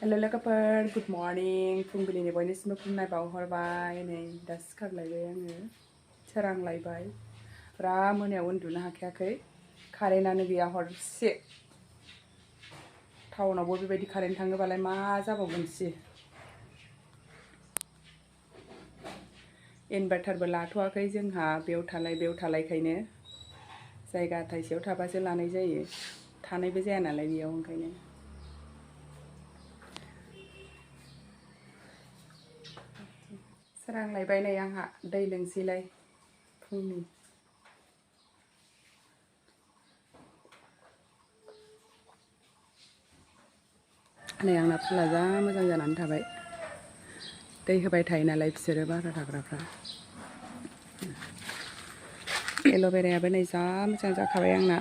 Hello लोगोफोर good morning फुंबिलिनि बयनिसिमबो खुलुमनाय बावहरबाय नै दा सिखारलायबाय आङो सोरांलायबाय ब्रा मोनायाव उन्दुनो हाखायाखै कारेन्टआनो गैया हरसे टाउनावबो बेबायदि कारेन्ट थाङोबालाय मा जाबावगोनसि इनभार्टारबो लाथ'वाखै जोंहा बेयाव थालायखायनो जायगा थाइसेयाव थाबासो लानाय जायो थानायबो जाया नालाय बेयाव ओंखायनो सोरांलायबाय नै आंहा दै लोंसैलाय फुंनि नै आंना फुला जा मोजां जानानै थाबाय दै होबाय थायो नालाय बिसोरो बारा थाग्राफ्रा एल'भेरायाबो नै जा मोजां जाखाबाय आंना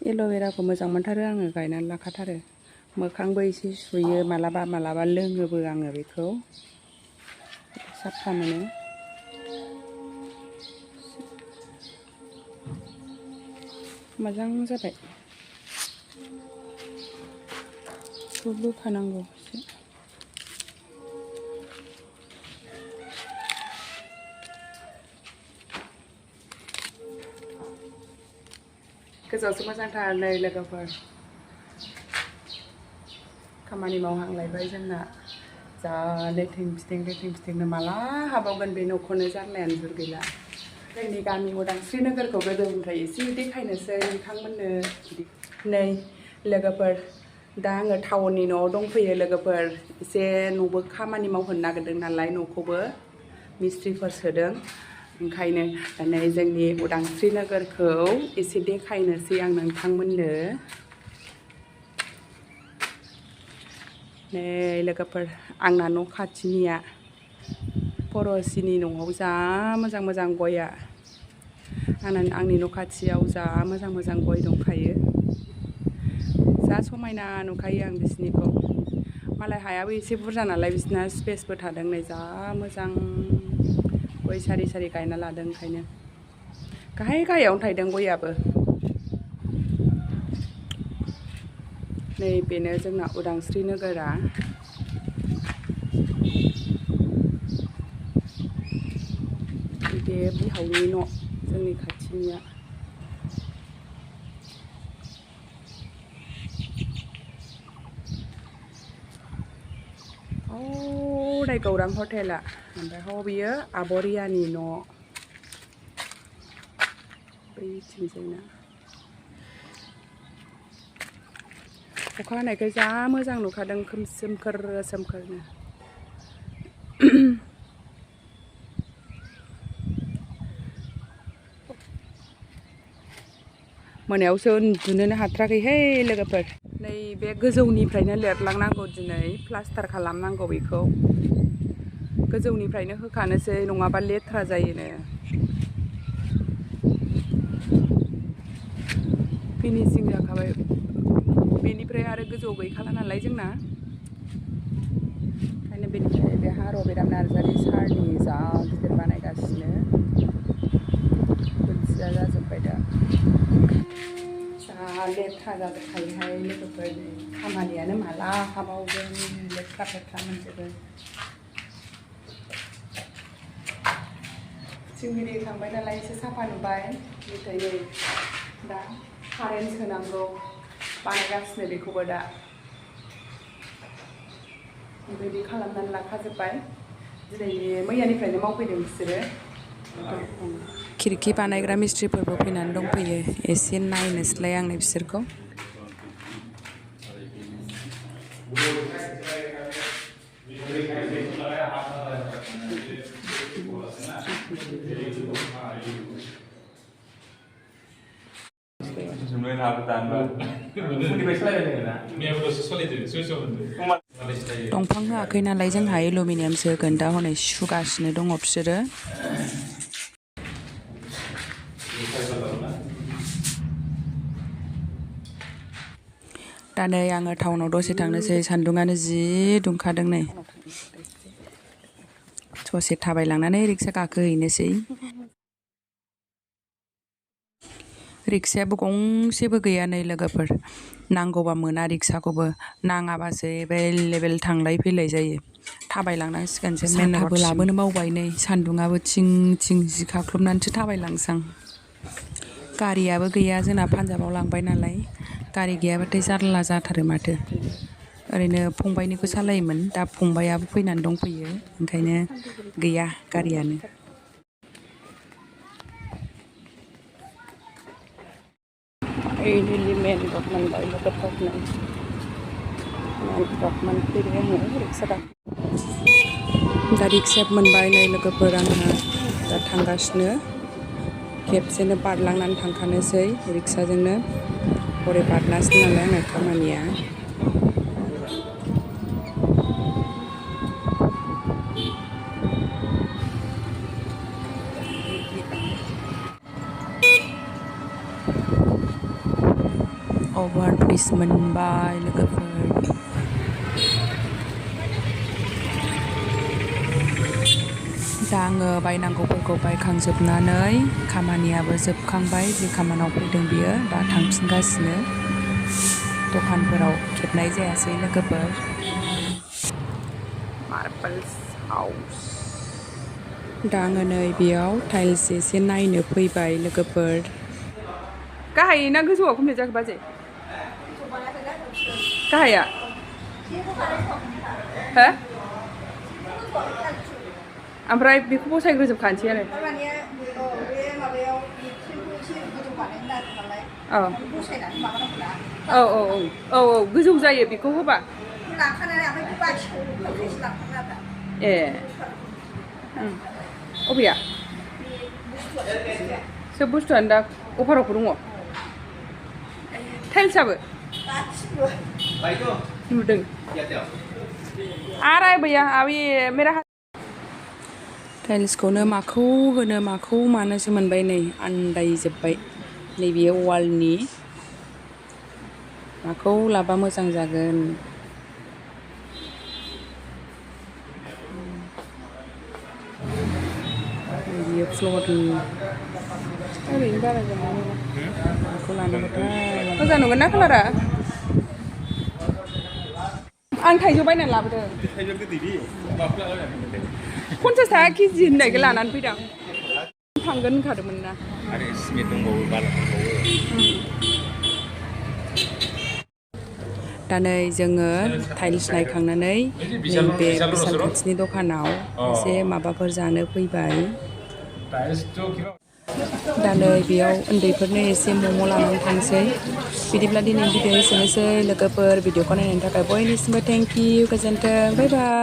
एल'भेराखौ मोजां मोनथारो आङो गायनानै लाखाथारो मोखांबो एसे सुयो मालाबा लोङोबो आङो बेखौ साफा मोनो मोजां जाबाय बोखानांगौ गोजौआवसो मोजांथार नै लोगोफोर खामानि मावहांलायबाय जोंना जा लेथें फिथेंनो माला हाबावगोन बे न'खौनो जारलायानो जुर गैला जोंनि गामि उदांस्रि नोगोरखौ गोदोनिफ्राय एसे देखायनोसै नोंथांमोननो नै लोगोफोर दा आङो टाउननि न'आव दंफैयो लोगोफोर एसे न'बो खामानि मावहोनो नागिरदों नालाय न'खौबो मिस्ट्रिफोर सोदों ओंखायनो नै जोंनि उदांस्रि नोगोरखौ एसे देखायनोसै आं नोंथांमोननो नै लोगोफोर आंना न' खाथिनिया पड़ोसिनि न'आव जा मोजां गया आंनि न' खाथियाव जा मोजां गय दंखायो जा समायना नुखायो आं बिसिनिखौ मालाय हायाबो एसे बुरजा नालाय बिसिना स्पेसबो थादों नै जा मोजां गय सारि गायना लादों ओंखायनो गाहायावनो थायदों गयाबो नै बेनो जोंना उदांस्रि नोगोरा बे बिहावनि न' जोंनि खाथिनिया हौरै गौरां हटेला ओमफ्राय बियो आब' रियानि न' बैथिंजायना अखा हानायखाय जा मोजां नुखादों सोमखोरनो मोनायावसो उन्दुनोनो हाथाराखैहाय लोगोफोर नै बे गोजौनिफ्रायनो लिरलांनांगौ दिनै प्लास्टार खालामनांगौ बेखौ गोजौनिफ्रायनो होखानोसै नङाबा लेथ्रा जायोनो फिनिशिं जाखाबाय बेनिफ्राय आरो गोजौआव गैखाला नालाय जोंना ओंखायनो बेनिफ्राय बे रबिराम नार्जारि सारनि जा गिदिर बानायगासिनो खुन्थिया जाजोब्बाय दा जा लेथ्रा जाजोबखायोहाय लोगोफोर खामानियानो माला हाबावगोन लेथ्रा मोनजोबो जोंनि थांबाय नालाय एसे साफा नुबाय नाथाय नै दा कारेन्ट सोनांगौ बानायगासिनो बेखौबो दा बेबायदि खालामनानै लाखाजोब्बाय दिनै मैयानिफ्रायनो मावफैदों बिसोरो खिरखि बानायग्रा मिस्ट्रिफोरबो फैनानै दंफैयो एसे नायनोसैलाय आंनो बिसोरखौ दंफां होआखै नालाय जोंहा एलुमिनियामसो होगोन दा हनै सुगासिनो दङ बिसोरो दा नै आङो टाउनाव दसे थांनोसै सान्दुङानो जि दुंखादों नै ससे थाबायलांनानै रिक्सा गाखोहैनोसै रिक्सायाबो गंसेबो गैया नै लोगोफोर नांगौबा मोना रिक्साखौबो नाङाबासो एभेलेबेल थांलाय फैलाय जायो थाबायलांनांसिगोनसो साथाबो लाबोनो बावबाय नै सान्दुङाबो थिं थिं जि खाख्लबनानैसो थाबायलांसां गारियाबो गैया जोंना पान्जाबाव लांबाय नालाय गारि गैयाबाथाय जारला जाथारो माथो ओरैनो फंबायनिखौ सालायोमोन दा फंबायाबो फैनानै दंफैयो ओंखायनो गैया गारियानो Ini main Dokman Bay lokapnya. Dokman pilih yang riksa dah. Dari riksa Manbai nai lokaperangnya datang gasnya. Kepsenya parlangan tangkane sih riksa jengnya. Ore parnas nalai ngai kamania. Overbridge Manbai lokaper. दा आङो बायनांगौफोरखौ बायखांजोबनानै खामानियाबो जोबखांबाय जे खामानियाव फैदों बियो दा थांफिनगासिनो दखानफोराव खेबनाय जायासै लोगोफोर मार्बल्स हाउस दा आङो नै बेयाव टाइल्स एसे नायनो फैबाय लोगोफोर गाहाय ना गोजौआव कमप्लिट जाखो बाजै गाहाया हो ओमफ्राय बेखौ बसायग्रोजोबखानोसै आरो औ गोजौ जायो बेखौ होबा ए अबेया सोब बुस्थुआनो दा अफारावबो दङ टाइल्सआबो नुदों आरो भैया अभी मेरा टाइल्सखौनो माखौ होनो माखौ मानोसो मोनबाय नै आन्दायजोब्बाय नैबे वालनि माखौ लाबा मोजां जागोन नैबे फ्लरनि ओरैनो बारा जानाय नङा माखौ लानांगौथाय मोजां नंगोन ना कालारा आं थाइजौ बायनानै लाबोदों 50 थाखा केजि होननायखौ लानानै फैदों थांगोन होनखादोंमोन ना आरो सिमेन्ट दंबावो बाला दंबावो दा नै जोङो टाइल्स नायखांनानै नैबे बिसालखाथिनि दखानाव एसे माबाफोर जानो फैबाय दा नै बेयाव उन्दैफोरनो एसे मम' लानानै थांसै बिदिब्ला दिनैनि भिडिअ एसेनोसै लोगोफोर भिडिअखौ नायनायनि थाखाय बयनिसिमबो थेंक इउ गोजोन्थों बाय बाय